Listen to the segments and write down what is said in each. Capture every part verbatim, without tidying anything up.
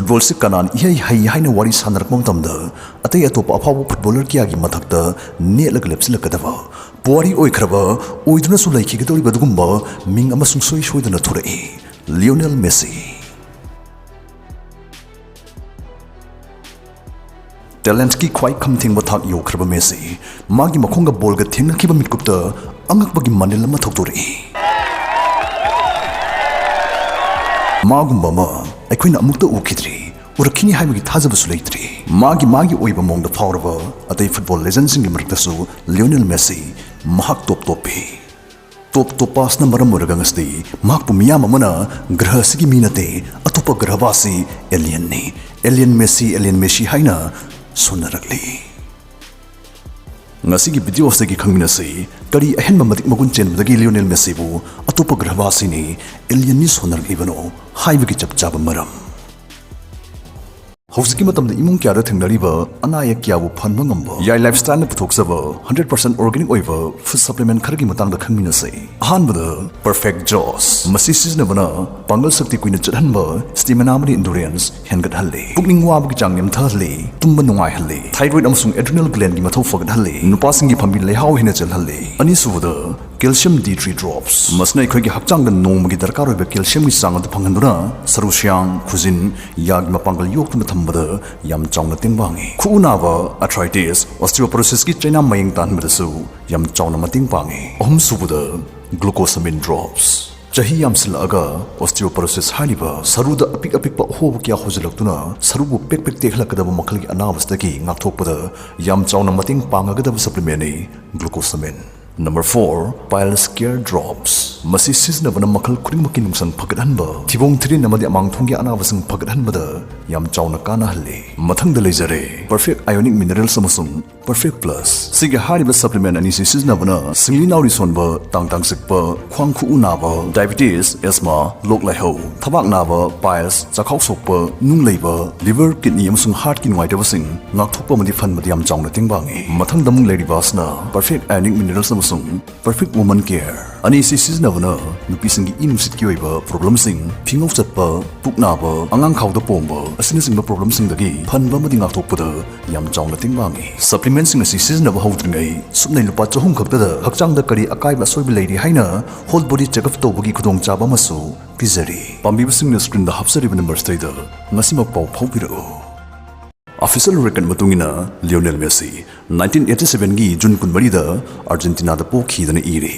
ꯐꯨꯠꯕꯣꯜꯁꯤ ꯀꯅꯥꯅ ꯏꯍꯩ ꯍꯩ ꯍꯥꯏꯅ ꯋꯥꯔꯤ ꯁꯥꯟꯅꯔꯛꯄ ꯃꯇꯝꯗ, ꯑꯇꯩ ꯑꯇꯣꯞꯄ ꯑꯐꯥꯎꯕ ꯐꯨꯠꯕꯣꯂꯔ ꯀꯌꯥꯒꯤ ꯃꯊꯛꯇ ꯅꯦꯠꯂꯒ ꯂꯦꯞꯁꯤꯜꯂꯛꯀꯗꯕ, ꯄꯨꯋꯥꯔꯤ ꯑꯣꯏꯈ꯭ꯔꯕ, ꯑꯣꯏꯗꯨꯅꯁꯨ ꯂꯩꯈꯤꯒꯗꯧꯔꯤꯕ ꯑꯗꯨꯒꯨꯝꯕ ꯃꯤꯡ ꯑꯃ ꯁꯨꯡꯁꯣꯏ ꯁꯣꯏꯗꯅ ꯊꯣꯔꯛꯏ, ꯂꯤꯑꯣꯅꯦꯜ ꯃꯦꯁꯤ꯫ ꯇꯦꯂꯦꯟꯠꯀꯤ ꯈ꯭ꯋꯥꯏ ꯈꯝꯊꯦꯡꯕ ꯊꯥꯛ ꯌꯧꯈ꯭ꯔꯕ ꯃꯦꯁꯤ, ꯃꯥꯒꯤ ꯃꯈꯣꯡꯒ ꯕꯣꯜꯒ ꯊꯦꯡꯅꯈꯤꯕ ꯃꯤꯠꯀꯨꯞꯇ ꯑꯉꯛꯄꯒꯤ ꯃꯅꯤꯜ ꯑꯃ ꯊꯧꯗꯣꯔꯛꯏ꯫ ꯃꯥꯒꯨꯝꯕ ꯑꯃ ꯑꯩꯈꯣꯏꯅ ꯑꯃꯨꯛꯇ ꯎꯈꯤꯗ꯭ꯔꯤ, ꯎꯔꯛꯈꯤꯅꯤ ꯍꯥꯏꯕꯒꯤ ꯊꯥꯖꯕꯁꯨ ꯂꯩꯇ꯭ꯔꯤ꯫ ꯃꯥꯒꯤ ꯃꯥꯒꯤ ꯑꯣꯏꯕ ꯃꯑꯣꯡꯗ ꯐꯥꯎꯔꯕ ꯑꯇꯩ ꯐꯨꯠꯕꯣꯜ ꯂꯦꯖꯦꯟꯁꯤꯡꯒꯤ ꯃꯔꯛꯇꯁꯨ ꯂꯤꯑꯣꯅꯦꯜ ꯃꯦꯁꯤ ꯃꯍꯥꯛ ꯇꯣꯞ ꯇꯣꯞꯄꯤ꯫ ꯇꯣꯞ ꯇꯣꯞꯄꯁꯤꯅ ꯃꯔꯝ ꯑꯣꯏꯔꯒ ꯉꯁꯤꯗꯤ ꯃꯍꯥꯛꯄꯨ ꯃꯤꯌꯥꯝ ꯑꯃꯅ ꯒ꯭ꯔꯍ ꯑꯁꯤꯒꯤ ꯃꯤ ꯅꯠꯇꯦ, ꯑꯇꯣꯞꯄ ꯒ꯭ꯔꯍꯕꯥꯁꯤ, ꯑꯦꯂꯤꯌꯟꯅꯤ, ꯑꯦꯂꯤꯌꯟ ꯃꯦꯁꯤ, ꯑꯦꯂꯤꯌꯟ ꯃꯦꯁꯤ ꯍꯥꯏꯅ ꯁꯣꯟꯅꯔꯛꯂꯤ꯫ ꯉꯁꯤꯒꯤ ꯚꯤꯗꯤꯑꯣ ꯑꯁꯤꯗꯒꯤ ꯈꯪꯃꯤꯟꯅꯁꯤ, ꯀꯔꯤ ꯑꯍꯦꯟꯕ ꯃꯇꯤꯛ ꯃꯒꯨꯟ ꯆꯦꯟꯕꯗꯒꯤ ꯂꯤꯑꯣꯅꯦꯜ ꯃꯦꯁꯤꯕꯨ ꯑꯇꯣꯞꯄ ꯒ꯭ꯔꯍꯕꯥꯁꯤꯅꯤ, ꯑꯦꯂꯤꯌꯟꯅꯤ ꯁꯣꯟꯅꯔꯛꯂꯤꯕꯅꯣ ꯍꯥꯏꯕꯒꯤ ꯆꯞ ꯆꯥꯕ ꯃꯔꯝ꯫ ꯍꯧꯖꯤꯛꯀꯤ ꯃꯇꯝꯗ ꯏꯃꯨꯡ ꯀꯌꯥꯗ ꯊꯦꯡꯅꯔꯤꯕ ꯑꯅꯥ ꯑꯌꯦꯛ ꯀꯌꯥꯕꯨ ꯐꯍꯟꯕ ꯉꯝꯕ ꯌꯥꯏ ꯂꯥꯏꯐꯁ꯭ꯇꯥꯏꯜꯅ ꯄꯨꯊꯣꯛꯆꯕ ꯍꯟꯗ꯭ꯔꯦꯠ ꯄꯥꯔꯁꯦꯟꯠ ꯑꯣꯔꯒꯥꯅꯤꯛ ꯑꯣꯏꯕ ꯐꯨꯗ ꯁꯄ꯭ꯂꯤꯃꯦꯟꯠ ꯈꯔꯒꯤ ꯃꯇꯥꯡꯗ ꯈꯪꯃꯤꯟꯅꯁꯤ꯫ ꯑꯍꯥꯟꯕꯗ, ꯄꯔꯐꯦꯛꯠ ꯖꯣꯁ꯫ ꯃꯁꯤ ꯁꯤꯖꯤꯟꯅꯕꯅ ꯄꯥꯡꯒꯜ ꯁꯛꯇꯤ ꯀꯨꯏꯅ ꯆꯠꯍꯟꯕ, ꯁ꯭ꯇꯦꯃꯤꯅꯥ ꯑꯃꯗꯤ ꯏꯟꯗꯨꯔꯦꯟꯁ ꯍꯦꯟꯒꯠꯍꯜꯂꯤ, ꯄꯨꯛꯅꯤꯡ ꯋꯥꯕꯒꯤ ꯆꯥꯡ ꯅꯦꯝꯊꯍꯜꯂꯤ, ꯇꯨꯝꯕ ꯅꯨꯡꯉꯥꯏꯍꯜꯂꯤ, ꯊꯥꯏꯔꯣꯏꯗ ꯑꯃꯁꯨꯡ ꯑꯦꯗ꯭ꯔꯤꯅꯦꯜ ꯒ꯭ꯂꯦꯟꯒꯤ ꯃꯊꯧ ꯐꯒꯠꯍꯜꯂꯤ, ꯅꯨꯄꯥꯁꯤꯡꯒꯤ ꯐꯝꯕꯤ ꯂꯩꯍꯥꯎ ꯍꯦꯟꯅ ꯆꯦꯜꯍꯜꯂꯤ꯫ ꯑꯅꯤꯁꯨꯕꯗ, ꯀꯦꯜꯁꯤꯌꯝ ꯗꯤ ꯊ꯭ꯔꯤ ꯗ꯭ꯔꯣꯞꯁ꯫ ꯃꯁꯤꯅ ꯑꯩꯈꯣꯏꯒꯤ ꯍꯛꯆꯥꯡꯗ ꯅꯣꯡꯃꯒꯤ ꯗꯔꯀꯥꯔ ꯑꯣꯏꯕ ꯀꯦꯜꯁꯤꯌꯝꯒꯤ ꯆꯥꯡ ꯑꯗꯨ ꯐꯪꯍꯟꯗꯨꯅ ꯁꯔꯨ ꯁꯌꯥꯡ, ꯈꯨꯖꯤꯟ, ꯌꯥꯒꯤ ꯃꯄꯥꯡꯒꯜ ꯌꯣꯛꯇꯨꯅ ꯊꯝꯕꯗ ꯌꯥꯝ ꯆꯥꯎꯅ ꯇꯦꯡꯕꯥꯡꯉꯤ꯫ ꯈꯨꯎ ꯅꯥꯕ, ꯑꯥꯔꯊ꯭ꯔꯥꯏꯇꯤꯁ, ꯑꯣꯁꯇꯤꯑꯣꯄꯣꯔꯣꯁꯤꯁꯀꯤ ꯆꯩꯅꯥ ꯃꯌꯦꯡ ꯇꯥꯍꯟꯕꯗꯁꯨ ꯌꯥꯝ ꯆꯥꯎꯅ ꯃꯇꯦꯡ ꯄꯥꯡꯉꯤ꯫ ꯑꯍꯨꯝꯁꯨꯕꯗ, ꯒ꯭ꯂꯨꯀꯣꯁꯥꯃꯤꯟ ꯗ꯭ꯔꯣꯞꯁ꯫ ꯆꯍꯤ ꯌꯥꯝꯁꯤꯜꯂꯛꯑꯒ ꯑꯣꯁꯇꯤꯑꯣꯄꯣꯔꯣꯁꯤꯁ ꯍꯥꯏꯔꯤꯕ ꯁꯔꯨꯗ ꯑꯄꯤꯛ ꯑꯄꯤꯛꯄ ꯑꯍꯣꯕ ꯀꯌꯥ ꯍꯧꯖꯤꯜꯂꯛꯇꯨꯅ ꯁꯔꯨꯕꯨ ꯄꯦꯛ ꯄꯦꯛ ꯇꯦꯛꯍꯜꯂꯛꯀꯗꯕ ꯃꯈꯜꯒꯤ ꯑꯅꯥꯕꯁꯤꯗꯒꯤ ꯉꯥꯛꯊꯣꯛꯄꯗ ꯌꯥꯝ ꯆꯥꯎꯅ ꯃꯇꯦꯡ ꯄꯥꯡꯒꯗꯕ ꯁꯄ꯭ꯂꯤꯃꯦꯟꯅꯤ ꯒ꯭ꯂꯨꯀꯣꯁꯥꯃꯤꯟ꯫ ꯅꯝꯕꯔ ꯐꯣꯔ, ꯄꯥꯏꯜꯁ ꯀꯤꯌꯔ ꯗ꯭ꯔꯣꯞꯁ꯫ ꯃꯁꯤ ꯁꯤꯖꯤꯟꯅꯕꯅ ꯃꯈꯜ ꯈꯨꯗꯤꯡꯃꯛꯀꯤ ꯅꯨꯡꯁꯪ ꯐꯒꯠꯍꯟꯕ, ꯊꯤꯕꯣꯡ ꯊꯤꯔꯤꯟ ꯑꯃꯗꯤ ꯑꯃꯥꯡꯊꯣꯡꯒꯤ ꯑꯅꯥꯕꯁꯤꯡ ꯐꯒꯠꯍꯟꯕꯗ ꯌꯥꯝ ꯆꯥꯎꯅ ꯀꯥꯟꯅꯍꯜꯂꯤ꯫ ꯃꯊꯪꯗ ꯂꯩꯖꯔꯦ, ꯄꯔꯐꯦꯛꯠ ꯑꯥꯏꯑꯣꯅꯤꯛ ꯃꯤꯅꯔꯦꯜꯁ ꯑꯃꯁꯨꯡ ꯄꯔꯐꯦꯛꯠ ꯄ꯭ꯂꯁ꯫ ꯁꯤꯒꯤ ꯍꯥꯏꯔꯤꯕ ꯁꯄ꯭ꯂꯤꯃꯦꯟꯠ ꯑꯅꯤꯁꯤ ꯁꯤꯖꯤꯟꯅꯕꯅ ꯁꯤꯡꯂꯤ ꯅꯥꯎꯔꯤ ꯁꯣꯟꯕ, ꯇꯥꯡ ꯇꯥꯡ ꯆꯤꯛꯄ, ꯈ꯭ꯋꯥꯡ ꯈꯨꯎ ꯅꯥꯕ, ꯗꯥꯏꯕꯤꯇꯤꯁ, ꯑꯦꯁꯃꯥ, ꯂꯣꯛ ꯂꯥꯏꯍꯧ, ꯊꯕꯥꯛ ꯅꯥꯕ, ꯄꯥꯏꯜꯁ, ꯆꯥꯛꯈꯥꯎ ꯁꯣꯛꯄ, ꯅꯨꯡ ꯂꯩꯕ, ꯂꯤꯚꯔ, ꯀꯤꯗꯅꯤ ꯑꯃꯁꯨꯡ ꯍꯥꯔꯠꯀꯤ ꯅꯨꯡꯉꯥꯏꯇꯕꯁꯤꯡ ꯉꯥꯛꯊꯣꯛꯄ ꯑꯃꯗꯤ ꯐꯍꯟꯕꯗ ꯌꯥꯝ ꯆꯥꯎꯅ ꯇꯦꯡꯕꯥꯡꯉꯤ꯫ ꯃꯊꯪꯗ ꯑꯃꯨꯛ ꯂꯩꯔꯤꯕ ꯑꯁꯤꯅ ꯄꯔꯐꯦꯛꯠ ꯑꯥꯏꯑꯣꯅꯤꯛ ꯃꯤꯅꯔꯦꯜꯁ ꯑꯃꯁꯨꯡ Perfect Woman Care ꯑꯅꯤꯁꯤ ꯁꯤꯖꯤꯟꯅꯕꯅ ꯅꯨꯄꯤꯁꯤꯡꯒꯤ ꯏ ꯅꯨꯡꯁꯤꯠꯀꯤ ꯑꯣꯏꯕ problemꯁꯤꯡ, ꯐꯤꯉꯧ ꯆꯠꯄ, ꯄꯨꯛ ꯅꯥꯕ, ꯑꯉꯥꯡ ꯈꯥꯎꯗ ꯄꯣꯝꯕ ꯑꯁꯤꯅꯆꯤꯡꯕ problemꯁꯤꯡꯗꯒꯤ ꯐꯍꯟꯕ ꯑꯃꯗꯤ ꯉꯥꯛꯊꯣꯛꯄꯗ ꯌꯥꯝ ꯆꯥꯎꯅ ꯇꯦꯡ ꯋꯥꯡꯉꯤ꯫ Supplementꯁꯤꯡ ꯑꯁꯤ ꯁꯤꯖꯤꯟꯅꯕ ꯍꯧꯗ꯭ꯔꯤꯉꯩ ꯁꯨꯞꯅꯩ ꯂꯨꯄꯥ ꯆꯍꯨꯝ ꯈꯛꯇꯗ ꯍꯛꯆꯥꯡꯗ ꯀꯔꯤ ꯑꯀꯥꯏꯕ ꯑꯁꯣꯏꯕ ꯂꯩꯔꯤ ꯍꯥꯏꯅ whole body checkup ꯇꯧꯕꯒꯤ ꯈꯨꯗꯣꯡꯆꯥꯕ ꯑꯃꯁꯨ ꯄꯤꯖꯔꯤ꯫ ꯄꯥꯝꯕꯤꯕꯁꯤꯡꯅ screenꯗ ꯍꯥꯞꯆꯔꯤꯕ numberꯁꯤꯗꯩꯗ ꯉꯁꯤꯃꯛ ꯄꯥꯎ ꯐꯥꯎꯕꯤꯔꯛꯎ꯫ Official record ꯃꯇꯨꯡ ꯏꯟꯅ Lionel Messi nineteen eighty sevenꯒꯤ June ꯀꯨꯟꯃꯔꯤꯗ Argentinaꯗ ꯄꯣꯛꯈꯤꯗꯅ ꯏꯔꯤ꯫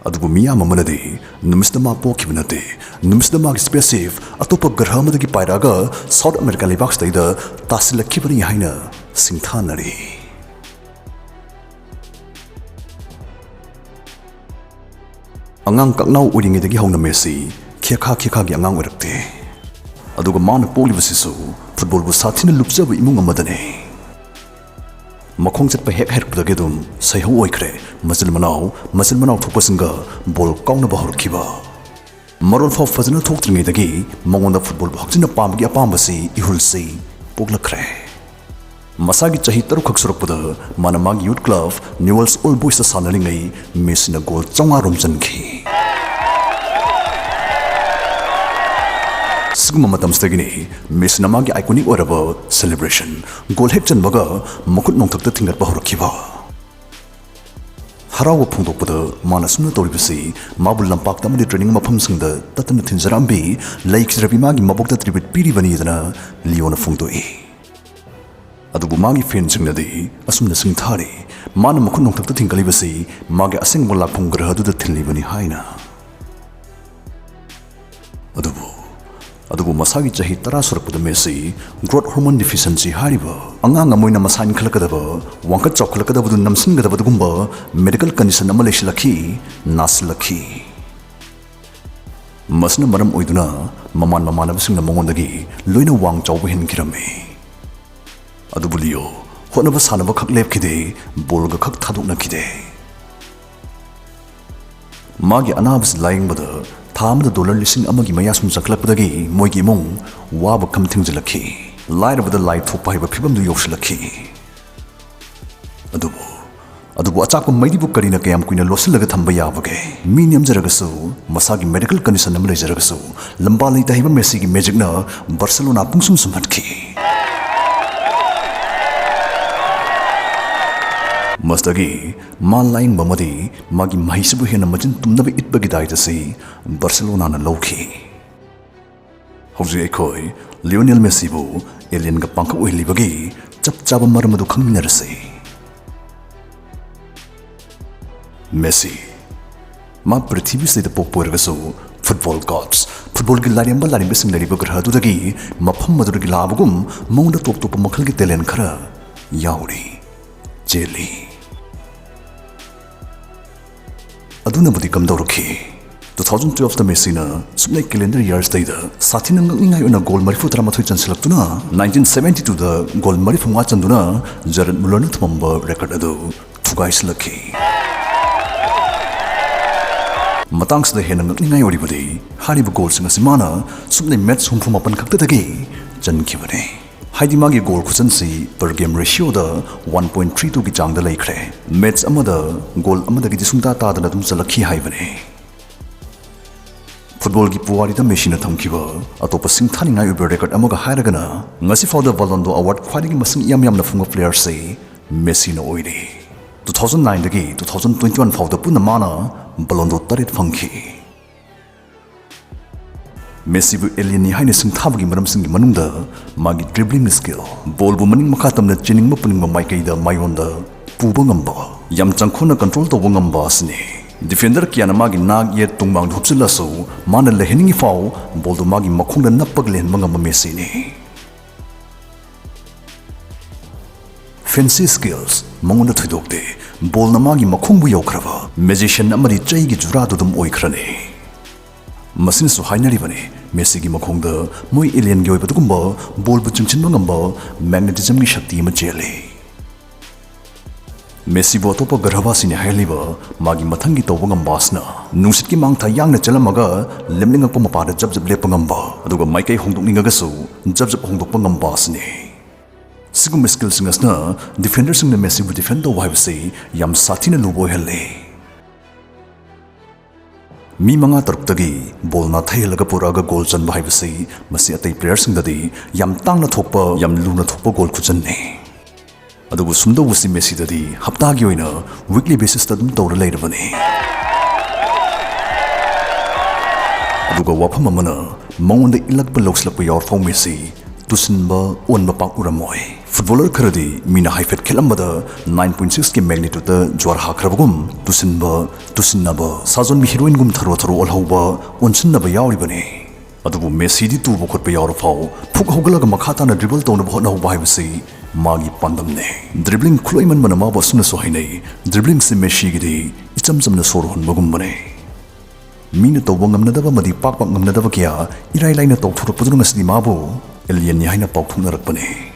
ꯑꯗꯨꯕꯨ ꯃꯤꯌꯥꯝ ꯑꯃꯅꯗꯤ ꯅꯨꯃꯤꯠꯁꯤꯗ ꯃꯥ ꯄꯣꯛꯈꯤꯕ ꯅꯠꯇꯦ, ꯅꯨꯃꯤꯠꯁꯤꯗ ꯃꯥꯒꯤ spaceship ꯑꯇꯣꯞꯄ ꯒ꯭ꯔꯍ ꯑꯃꯗꯒꯤ ꯄꯥꯏꯔꯛꯑꯒ South America ꯂꯩꯕꯥꯛꯁꯤꯗꯩꯗ ꯇꯥꯁꯤꯜꯂꯛꯈꯤꯕꯅꯤ ꯍꯥꯏꯅ ꯁꯤꯡꯊꯥꯅꯔꯤ꯫ ꯑꯉꯥꯡ ꯀꯛꯅꯥꯎ ꯑꯣꯏꯔꯤꯉꯩꯗꯒꯤ ꯍꯧꯅ ꯃꯦꯁꯤ ꯈꯦꯈꯥ ꯈꯦꯈꯥꯒꯤ ꯑꯉꯥꯡ ꯑꯣꯏꯔꯛꯇꯦ꯫ ꯑꯗꯨꯒ ꯃꯥꯅ ꯄꯣꯛꯂꯤꯕꯁꯤꯁꯨ footballꯕꯨ ꯁꯥꯊꯤꯅ ꯂꯨꯞꯆꯕ ꯏꯃꯨꯡ ꯑꯃꯗꯅꯤ꯫ ꯃꯈꯣꯡ ꯆꯠꯄ ꯍꯦꯛ ꯍꯩꯔꯛꯄꯗꯒꯤ ꯑꯗꯨꯝ ꯁꯩꯍꯧ ꯑꯣꯏꯈ꯭ꯔꯦ꯫ ꯃꯆꯤꯟ ꯃꯅꯥꯎ, ꯃꯆꯤꯟ ꯃꯅꯥꯎ ꯊꯣꯛꯄꯁꯤꯡꯒ ball ꯀꯥꯎꯅꯕ ꯍꯧꯔꯛꯈꯤꯕ꯫ ꯃꯔꯣꯜ ꯐꯥꯎ ꯐꯖꯅ ꯊꯣꯛꯇ꯭ꯔꯤꯉꯩꯗꯒꯤ ꯃꯉꯣꯟꯗ footballꯕꯨ ꯍꯛꯆꯤꯟꯅ ꯄꯥꯝꯕꯒꯤ ꯑꯄꯥꯝꯕꯁꯤ ꯏꯍꯨꯜꯁꯤ ꯄꯣꯛꯂꯛꯈ꯭ꯔꯦ꯫ ꯃꯁꯥꯒꯤ ꯆꯍꯤ ꯇꯔꯨꯛꯈꯛ ꯁꯨꯔꯛꯄꯗ ꯃꯥꯅ ꯃꯥꯒꯤ youth club Newell's Old Boysꯇ ꯁꯥꯟꯅꯔꯤꯉꯩ ꯃꯦꯁꯤꯅ goal ꯆꯥꯝꯃꯉꯥ ꯔꯣꯝ ꯆꯟꯈꯤ꯫ ꯁꯤꯒꯨꯝꯕ ꯃꯇꯝꯁꯤꯗꯒꯤꯅꯤ ꯃꯦꯁꯤꯅ ꯃꯥꯒꯤ iconic ꯑꯣꯏꯔꯕ celebration, goal ꯍꯦꯛ ꯆꯟꯕꯒ ꯃꯈꯨꯠ ꯅꯣꯡꯊꯛꯇ ꯊꯤꯡꯒꯠꯄ ꯍꯧꯔꯛꯈꯤꯕ꯫ ꯍꯔꯥꯎꯕ ꯐꯣꯡꯗꯣꯛꯄꯗ ꯃꯥꯅ ꯑꯁꯨꯝꯅ ꯇꯧꯔꯤꯕꯁꯤ ꯃꯥꯕꯨ ꯂꯝꯄꯥꯛꯇ ꯑꯃꯗꯤ training ꯃꯐꯝꯁꯤꯡꯗ ꯇꯠꯇꯅ ꯊꯤꯟꯖꯔꯛꯑꯝꯕꯤ ꯂꯩꯈꯤꯗ꯭ꯔꯕꯤ ꯃꯥꯒꯤ ꯃꯕꯣꯛꯇ tribute ꯄꯤꯔꯤꯕꯅꯤꯗꯅ ꯂꯤꯌꯣꯅ ꯐꯣꯡꯗꯣꯛꯏ꯫ ꯑꯗꯨꯕꯨ ꯃꯥꯒꯤ fanꯁꯤꯡꯅꯗꯤ ꯑꯁꯨꯝꯅ ꯁꯤꯡꯊꯥꯔꯤ, ꯃꯥꯅ ꯃꯈꯨꯠ ꯅꯣꯡꯊꯛꯇ ꯊꯤꯡꯒꯠꯂꯤꯕꯁꯤ ꯃꯥꯒꯤ ꯑꯁꯦꯡꯕ ꯂꯥꯛꯐꯝ ꯒ꯭ꯔꯍꯗꯨꯗ ꯊꯤꯜꯂꯤꯕꯅꯤ ꯍꯥꯏꯅ꯫ ꯑꯗꯨꯕꯨ, ꯑꯗꯨꯕꯨ ꯃꯁꯥꯒꯤ ꯆꯍꯤ ꯇꯔꯥ ꯁꯨꯔꯛꯄꯗ ꯃꯦꯁꯤ growth hormone deficiency ꯍꯥꯏꯔꯤꯕ ꯑꯉꯥꯡ ꯑꯃ ꯑꯣꯏꯅ ꯃꯁꯥ ꯏꯟꯈꯠꯂꯛꯀꯗꯕ, ꯋꯥꯡꯈꯠ ꯆꯥꯎꯈꯠꯂꯛꯀꯗꯕꯗꯨ ꯅꯝꯁꯤꯟꯒꯗꯕ ꯑꯗꯨꯒꯨꯝꯕ medical condition ꯑꯃ ꯂꯩꯁꯤꯜꯂꯛꯈꯤ, ꯅꯥꯁꯤꯜꯂꯛꯈꯤ꯫ ꯃꯁꯤꯅ ꯃꯔꯝ ꯑꯣꯏꯗꯨꯅ ꯃꯃꯥꯟ ꯃꯃꯥꯟꯅꯕꯁꯤꯡꯅ ꯃꯉꯣꯟꯗꯒꯤ ꯂꯣꯏꯅ ꯋꯥꯡ ꯆꯥꯎꯕ ꯍꯦꯟꯈꯤꯔꯝꯃꯤ꯫ ꯑꯗꯨꯕꯨ ꯂꯤꯌꯣ ꯍꯣꯠꯅꯕ ꯁꯥꯟꯅꯕ ꯈꯛ ꯂꯦꯞꯈꯤꯗꯦ, ballꯒ ꯈꯛ ꯊꯥꯗꯣꯛꯅꯈꯤꯗꯦ꯫ ꯃꯥꯒꯤ ꯑꯅꯥꯕꯁꯤ ꯂꯥꯌꯦꯡꯕꯗ ꯊꯥ ꯑꯃꯗ dollar ꯂꯤꯁꯤꯡ ꯑꯃꯒꯤ ꯃꯌꯥ ꯁꯨꯝ ꯆꯪꯈꯠꯂꯛꯄꯗꯒꯤ ꯃꯣꯏꯒꯤ ꯏꯃꯨꯡ ꯋꯥꯕ ꯈꯝ ꯊꯦꯡꯖꯤꯜꯂꯛꯈꯤ꯫ ꯂꯥꯏꯔꯕꯗ ꯂꯥꯏ ꯊꯣꯛꯄ ꯍꯥꯏꯕ ꯐꯤꯕꯝꯗꯨ ꯌꯧꯁꯤꯜꯂꯛꯈꯤ꯫ ꯑꯗꯨꯕꯨ ꯑꯗꯨꯕꯨ ꯑꯆꯥꯛꯄ ꯃꯩꯗꯨꯕꯨ ꯀꯔꯤꯅ ꯀꯌꯥꯝ ꯀꯨꯏꯅ ꯂꯣꯠꯁꯤꯜꯂꯒ ꯊꯝꯕ ꯌꯥꯕꯒꯦ? ꯃꯤ ꯅꯦꯝꯖꯔꯒꯁꯨ, ꯃꯁꯥꯒꯤ medical condition ꯑꯃ ꯂꯩꯖꯔꯒꯁꯨ, ꯂꯝꯕꯥ ꯂꯩꯇ ꯍꯩꯕ ꯃꯦꯁꯤꯒꯤ magicꯅ ꯕꯥꯔꯁꯦꯂꯣꯅꯥ ꯄꯨꯡꯁꯨꯝ ꯁꯨꯝꯍꯠꯈꯤ꯫ ꯃꯁꯤꯗꯒꯤ ꯃꯥ ꯂꯥꯌꯦꯡꯕ ꯑꯃꯗꯤ ꯃꯥꯒꯤ ꯃꯍꯩꯁꯤꯕꯨ ꯍꯦꯟꯅ ꯃꯆꯤꯟ ꯇꯨꯝꯅꯕ ꯏꯠꯄꯒꯤ ꯗꯥꯏꯇ ꯑꯁꯤ ꯕꯥꯔꯁꯦꯂꯣꯅꯥꯅ ꯂꯧꯈꯤ꯫ ꯍꯧꯖꯤꯛ ꯑꯩꯈꯣꯏ ꯂꯤꯑꯣꯅꯦꯜ ꯃꯦꯁꯤꯕꯨ alienꯒ ꯄꯥꯡꯈꯛ ꯑꯣꯏꯍꯜꯂꯤꯕꯒꯤ ꯆꯞ ꯆꯥꯕ ꯃꯔꯝ ꯑꯗꯨ ꯈꯪꯃꯤꯟꯅꯔꯁꯤ꯫ ꯃꯦꯁꯤ꯫ ꯃꯥ ꯄ꯭ꯔꯤꯊꯤꯕꯤꯁꯤꯗ ꯄꯣꯛꯄ ꯑꯣꯏꯔꯒꯁꯨ, football gods, footballꯒꯤ ꯂꯥꯏꯔꯦꯝꯕ ꯂꯥꯏꯔꯦꯝꯕꯤꯁꯤꯡ ꯂꯩꯔꯤꯕ ꯒ꯭ꯔꯍ ꯑꯗꯨꯗꯒꯤ, ꯃꯐꯝ ꯑꯗꯨꯗꯒꯤ ꯂꯥꯛꯑꯕꯒꯨꯝ, ꯃꯉꯣꯟꯗ ꯇꯣꯞ ꯇꯣꯞꯄ ꯃꯈꯜꯒꯤ talent ꯈꯔ ꯌꯥꯎꯔꯤ, ꯆꯦꯜꯂꯤ꯫ ꯑꯗꯨꯅꯕꯨꯗꯤ ꯀꯝꯗꯧꯔꯛꯈꯤ? Two thousand twelveꯇ ꯃꯦꯁꯤꯅ ꯁꯨꯞꯅꯩ calendar yearsꯇꯩꯗ ꯁꯥꯊꯤꯅ ꯉꯛꯅꯤꯡꯉꯥꯏ ꯑꯣꯏꯅ goal ꯃꯔꯤꯐꯨ ꯇꯔꯥꯃꯥꯊꯣꯏ ꯆꯟꯁꯤꯜꯂꯛꯇꯨꯅ, nineteen seventy twoꯗ goal ꯃꯔꯤꯐꯨꯃꯉꯥ ꯆꯟꯗꯨꯅ ꯖꯦꯔꯦꯗ ꯃꯨꯂꯔꯅ ꯊꯝꯃꯝꯕ record ꯑꯗꯨ ꯊꯨꯒꯥꯏꯁꯤꯜꯂꯛꯈꯤ꯫ ꯃꯇꯥꯡꯁꯤꯗ ꯍꯦꯟꯅ ꯉꯛꯅꯤꯡꯉꯥꯏ ꯑꯣꯏꯔꯤꯕꯗꯤ, ꯍꯥꯏꯔꯤꯕ goalꯁꯤꯡ ꯑꯁꯤ ꯃꯥꯅ ꯁꯨꯞꯅꯩ match ꯍꯨꯝꯐꯨ ꯃꯥꯄꯟ ꯈꯛꯇꯗꯒꯤ ꯆꯟꯈꯤꯕꯅꯤ꯫ ꯍꯥꯏꯗꯤ, ꯃꯥꯒꯤ goal ꯈꯨꯆꯟꯁꯤ per game ratioꯗ one point three twoꯒꯤ ꯆꯥꯡꯗ ꯂꯩꯈ꯭ꯔꯦ꯫ Match ꯑꯃꯗ goal ꯑꯃꯗꯒꯤꯗꯤ ꯁꯨꯡꯇꯥ ꯇꯥꯗꯅ ꯑꯗꯨꯝ ꯆꯜꯂꯛꯈꯤ ꯍꯥꯏꯕꯅꯤ꯫ Footballꯒꯤ ꯄꯨꯋꯥꯔꯤꯗ ꯃꯦꯁꯤꯅ ꯊꯝꯈꯤꯕ ꯑꯇꯣꯞꯄ ꯁꯤꯡꯊꯥꯅꯤꯡꯉꯥꯏ ꯑꯣꯏꯕ record ꯑꯃꯒ ꯍꯥꯏꯔꯒꯅ, ꯉꯁꯤꯐꯥꯎꯗ Ballon d'Or award ꯈ꯭ꯋꯥꯏꯗꯒꯤ ꯃꯁꯤꯡ ꯏꯌꯥꯝ ꯌꯥꯝꯅ ꯐꯪꯕ playerꯁꯤ ꯃꯦꯁꯤꯅ ꯑꯣꯏꯔꯤ꯫ Two thousand nineꯗꯒꯤ two thousand twenty one ꯐꯥꯎꯗ ꯄꯨꯟꯅ ꯃꯥꯅ Ballon d'Or ꯇꯔꯦꯠ ꯐꯪꯈꯤ꯫ ꯃꯦꯁꯤꯕꯨ alienꯅꯤ ꯍꯥꯏꯅ ꯁꯤꯡꯊꯥꯕꯒꯤ ꯃꯔꯝꯁꯤꯡꯒꯤ ꯃꯅꯨꯡꯗ ꯃꯥꯒꯤ dribbling skill, ballꯕꯨ ꯃꯅꯤꯡ ꯃꯈꯥ ꯇꯝꯅ ꯆꯦꯟꯅꯤꯡꯕ ꯄꯨꯅꯤꯡꯕ ꯃꯥꯏꯀꯩꯗ ꯃꯥꯏꯌꯣꯟꯗ ꯄꯨꯕ ꯉꯝꯕ, ꯌꯥꯝ ꯆꯪꯈꯣꯟꯅ control ꯇꯧꯕ ꯉꯝꯕ ꯑꯁꯤꯅꯤ꯫ Defender ꯀꯌꯥꯅ ꯃꯥꯒꯤ ꯅꯥꯛ ꯌꯦꯠ ꯇꯨꯡꯃꯥꯡꯗ ꯍꯨꯞꯆꯤꯜꯂꯁꯨ, ꯃꯥꯅ ꯂꯩꯍꯟꯅꯤꯡꯉꯤ ꯐꯥꯎ ballꯗꯨ ꯃꯥꯒꯤ ꯃꯈꯣꯡꯗ ꯅꯞꯄꯒ ꯂꯩꯍꯟꯕ ꯉꯝꯕ ꯃꯦꯁꯤꯅꯤ꯫ Fancy skills ꯃꯉꯣꯟꯗ ꯊꯣꯏꯗꯣꯛꯇꯦ꯫ Ballꯅ ꯃꯥꯒꯤ ꯃꯈꯣꯡꯕꯨ ꯌꯧꯈ꯭ꯔꯕ magician ꯑꯃꯗꯤ ꯆꯩꯒꯤ ꯖꯨꯔꯥꯗꯨ ꯑꯗꯨꯝ ꯑꯣꯏꯈ꯭ꯔꯅꯤ꯫ ꯃꯁꯤꯅꯁꯨ ꯍꯥꯏꯅꯔꯤꯕꯅꯤ, ꯃꯦꯁꯤꯒꯤ ꯃꯈꯣꯡꯗ ꯃꯣꯏ alienꯒꯤ ꯑꯣꯏꯕ ꯑꯗꯨꯒꯨꯝꯕ ballꯕꯨ ꯆꯤꯡꯁꯤꯟꯕ ꯉꯝꯕ magnetismꯒꯤ ꯁꯛꯇꯤ ꯑꯃ ꯆꯦꯜꯂꯤ꯫ ꯃꯦꯁꯤꯕꯨ ꯑꯇꯣꯞꯄ ꯒ꯭ꯔꯍꯕꯥꯁꯤꯅꯤ ꯍꯥꯏꯍꯜꯂꯤꯕ ꯃꯥꯒꯤ ꯃꯊꯪꯒꯤ ꯇꯧꯕ ꯉꯝꯕ ꯑꯁꯤꯅ ꯅꯨꯡꯁꯤꯠꯀꯤ ꯃꯥꯡꯊ ꯌꯥꯡꯅ ꯆꯦꯜꯂꯝꯃꯒ ꯂꯦꯞꯅꯤꯡꯉꯛꯄ ꯃꯄꯥꯗ ꯖꯞ ꯖꯞ ꯂꯦꯞꯄ ꯉꯝꯕ, ꯑꯗꯨꯒ ꯃꯥꯏꯀꯩ ꯍꯣꯡꯗꯣꯛꯅꯤꯡꯉꯒꯁꯨ ꯖꯞ ꯖꯞ ꯍꯣꯡꯗꯣꯛꯄ ꯉꯝꯕ ꯑꯁꯤꯅꯤ꯫ ꯁꯤꯒꯨꯝꯕ ꯁ꯭ꯀꯤꯜꯁꯤꯡ ꯑꯁꯤꯅ ꯗꯤꯐꯦꯟꯗꯔꯁꯤꯡꯅ ꯃꯦꯁꯤꯕꯨ ꯗꯤꯐꯦꯟ ꯇꯧꯕ ꯍꯥꯏꯕꯁꯤ ꯌꯥꯝ ꯁꯥꯊꯤꯅ ꯂꯨꯕ ꯑꯣꯏꯍꯜꯂꯤ꯫ ꯃꯤ ꯃꯉꯥ ꯇꯔꯨꯛꯇꯒꯤ ꯕꯣꯜ ꯅꯥꯊꯩꯍꯜꯂꯒ ꯄꯨꯔꯛꯑꯒ ꯒꯣꯜ ꯆꯟꯕ ꯍꯥꯏꯕꯁꯤ ꯃꯁꯤ ꯑꯇꯩ ꯄ꯭ꯂꯦꯌꯔꯁꯤꯡꯗꯗꯤ ꯌꯥꯝ ꯇꯥꯡꯅ ꯊꯣꯛꯄ, ꯌꯥꯝ ꯂꯨꯅ ꯊꯣꯛꯄ ꯒꯣꯜ ꯈꯨꯆꯟꯅꯤ꯫ ꯑꯗꯨꯕꯨ ꯁꯨꯝꯗꯧꯕꯁꯤ ꯃꯦꯁꯤꯗꯗꯤ ꯍꯞꯇꯥꯒꯤ ꯑꯣꯏꯅ ꯋꯤꯛꯂꯤ ꯕꯦꯁꯤꯁꯇ ꯑꯗꯨꯝ ꯇꯧꯔ ꯂꯩꯔꯕꯅꯤ꯫ ꯑꯗꯨꯒ ꯋꯥꯐꯝ ꯑꯃꯅ, ꯃꯉꯣꯟꯗ ꯏꯜꯂꯛꯄ ꯂꯧꯁꯤꯜꯂꯛꯄ ꯌꯥꯎꯔꯐꯥꯎ ꯃꯦꯁꯤ ꯇꯨꯁꯤꯟꯕ, ꯑꯣꯟꯕ ꯄꯥꯛ ꯎꯔꯝꯃꯣꯏ꯫ ꯐꯨꯠꯕꯣꯂꯔ ꯈꯔꯗꯤ ꯃꯤꯅ ꯍꯥꯏꯐꯦꯠ ꯈꯦꯠꯂꯝꯕꯗ ꯅꯥꯏꯟ ꯄꯣꯏꯟ ꯁꯤꯛꯁꯀꯤ ꯃꯦꯒꯅꯤꯇ꯭ꯌꯨꯠꯇ ꯖ꯭ꯋꯥꯔ ꯍꯥꯈ꯭ꯔꯕꯒꯨꯝ ꯇꯨꯁꯤꯟꯕ, ꯇꯨꯁꯤꯟꯅꯕ, ꯁꯥꯖꯣꯟꯕꯤ ꯍꯤꯔꯣꯏꯟꯒꯨꯝ ꯊꯔꯣ ꯊꯔꯣ ꯑꯣꯜꯍꯧꯕ, ꯑꯣꯟꯁꯤꯟꯅꯕ ꯌꯥꯎꯔꯤꯕꯅꯤ꯫ ꯑꯗꯨꯕꯨ ꯃꯦꯁꯤꯗꯤ ꯇꯨꯕ ꯈꯣꯠꯄ ꯌꯥꯎꯔꯐꯥꯎ ꯐꯨꯛ ꯍꯧꯒꯠꯂꯒ ꯃꯈꯥ ꯇꯥꯅ ꯗ꯭ꯔꯤꯕꯜ ꯇꯧꯅꯕ ꯍꯣꯠꯅꯍꯧꯕ ꯍꯥꯏꯕꯁꯤ ꯃꯥꯒꯤ ꯄꯥꯟꯗꯝꯅꯤ꯫ ꯗ꯭ꯔꯤꯕ꯭ꯂꯤꯡ ꯈꯨꯠꯂꯣꯏꯃꯟꯕꯅ ꯃꯥꯕꯨ ꯑꯁꯨꯝꯅꯁꯨ ꯍꯥꯏꯅꯩ, "ꯗ꯭ꯔꯤꯕ꯭ꯂꯤꯡꯁꯤ ꯃꯦꯁꯤꯒꯤꯗꯤ ꯏꯆꯝ ꯆꯝꯅ ꯁꯣꯔ ꯍꯣꯟꯕꯒꯨꯝꯕꯅꯤ"꯫ ꯃꯤꯅ ꯇꯧꯕ ꯉꯝꯅꯗꯕ ꯑꯃꯗꯤ ꯄꯥꯛ ꯄꯥꯛ ꯉꯝꯅꯗꯕ ꯀꯌꯥ ꯏꯔꯥꯏ ꯂꯥꯏꯅ ꯇꯧꯊꯣꯔꯛꯄꯗꯨꯅ ꯉꯁꯤꯗꯤ ꯃꯥꯕꯨ ꯑꯦꯂꯤꯌꯟꯅꯤ ꯍꯥꯏꯅ ꯄꯥꯎꯊꯣꯛꯅꯔꯛꯄꯅꯤ꯫